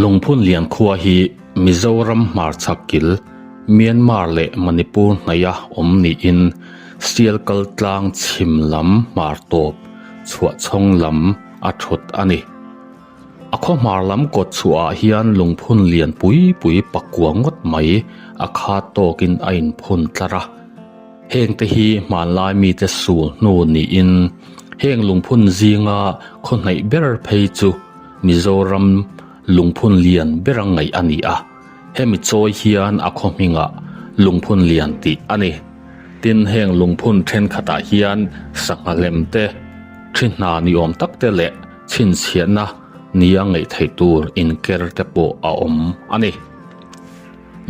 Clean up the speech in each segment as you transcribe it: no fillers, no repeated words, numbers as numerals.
Lungphun lian khua hi Mizoram hmarchhak kil Myanmar leh Manipur hnaia awm niin Sialkal tlang chhim lam hmar tawp chhuahchhawng lam a thut a ni. A khaw hmar lam kawt chhuahah hian lungphun lian pui pui pakua ngawt mai a khat tawkin a inphun tlar a. Hengte hi hmanlai mite sul hnu niin heng lungphun zinga khaw hnaih ber phei chu Mizoram lungphun lian bera ngaih a ni a. Hemi chawi hian a khaw hmingah lungphun lian tih a ni. Tin, heng lungphun thenkhatah hian sangha lem te, thi hna ni awm tak te leh chhinchhiahna nia ngaih theih tur inker te pawh a awm a ni.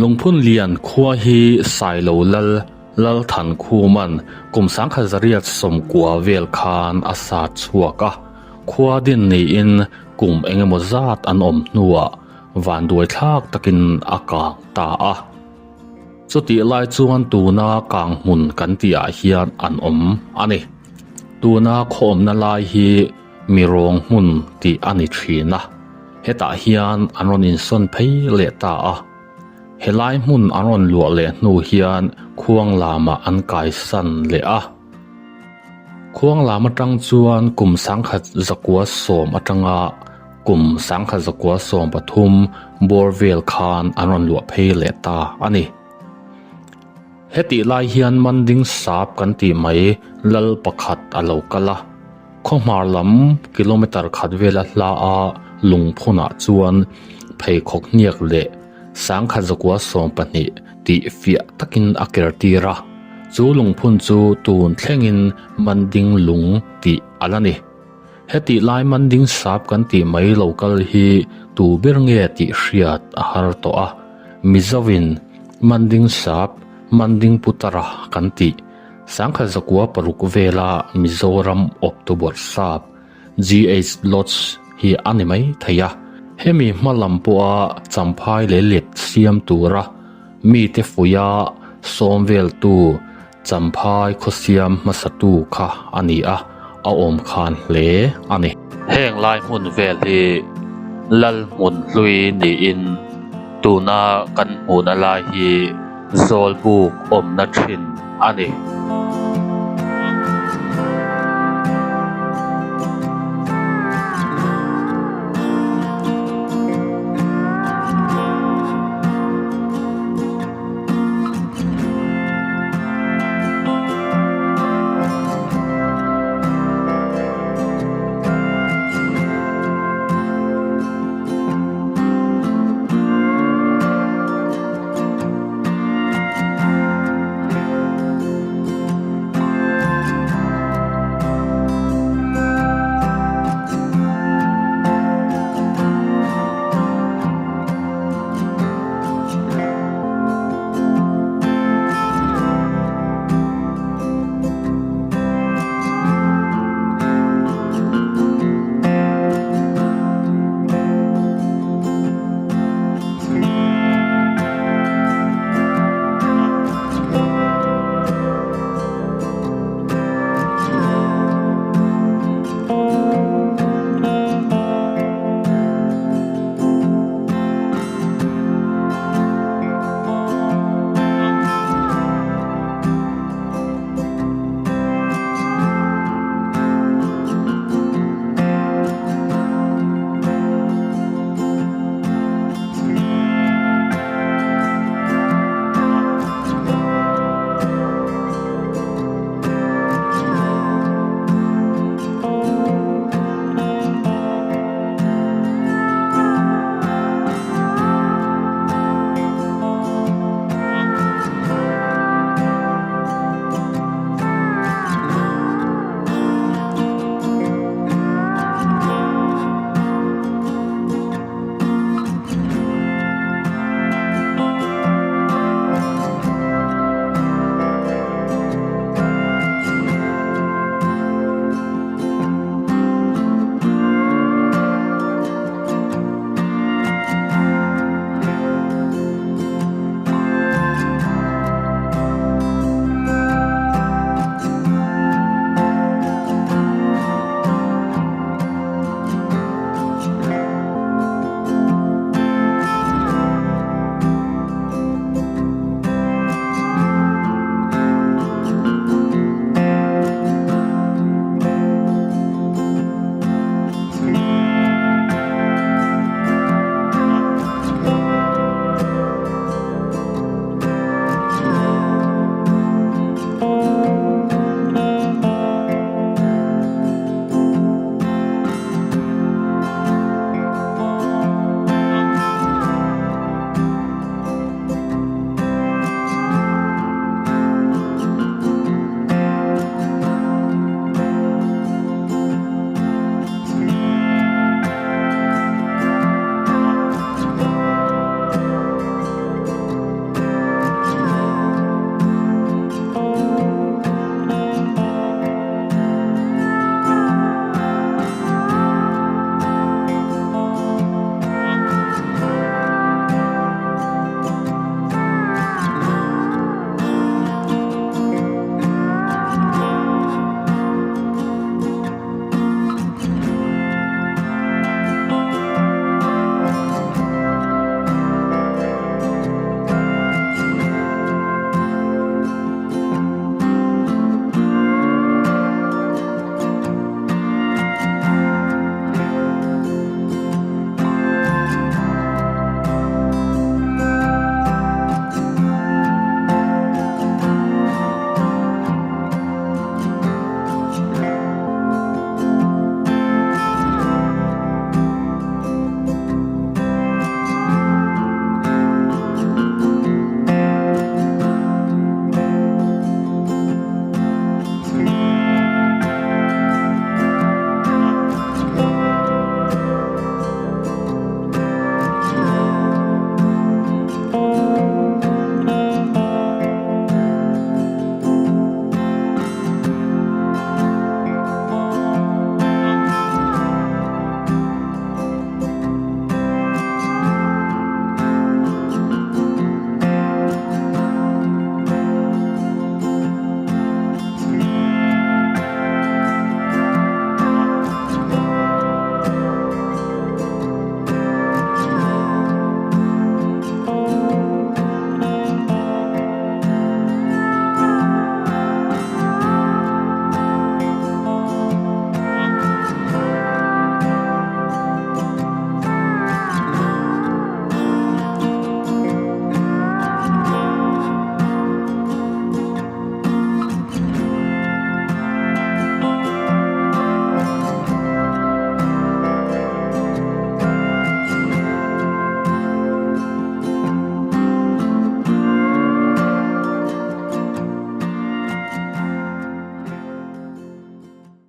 Lungphun lian khua hi Sailo Lal Lalthan Khuman kum sangkhat zariat sawmkua vel khan a sa chhuak a, khua din niin kum engemaw zat an awm hnuah vanduai thlak takin a kang ta a. Chutih lai chuan tuna kang hmun kan tihah hian an awm a ni. Tuna khawmna lai hi Mirawng hmun tih a ni thin a, hetah hian an rawn insawn phei leh ta a. Helai hmun an rawn luah leh hnu hian khuang lamah an kaisan leh a. Khuang lam atang chuan kum sangkhat zakua sawm atanga kum sangkhat zakua 13 bawr vel khan an rawn luah phei leh ta a ni. Hetih lai hian Manding sap kan tih mai lal pakhat a lo kal a, khawhmar lam kilometer khat vela hla a lungphunah chuan pheikhawk hniak leh sangkhat zakua 12 tih fiah takin a ker tir a, chu lungphun chu tun thlengin Manding lung tih a la ni. Hetih lai Manding sap kan tih mai lo kal hi tu ber nge tih hriat a har tawh a, Mizoin Manding sap, Manding Putara kan tih sangkhat zakua paruk vela Mizoram awptu bawrhsap GH Lodge hi a ni mai thei a. Hemi hma lam pawha champhai leh let siam tura mite fuia sawm veltu Champhai khawsiam hmasatu kha a ni a, a awm khan hle a ni. Heng lai hmun vel hi Lal hmun hlui niin tuna kan hmuhna lai hi Zawlbuk awmna thin a ni.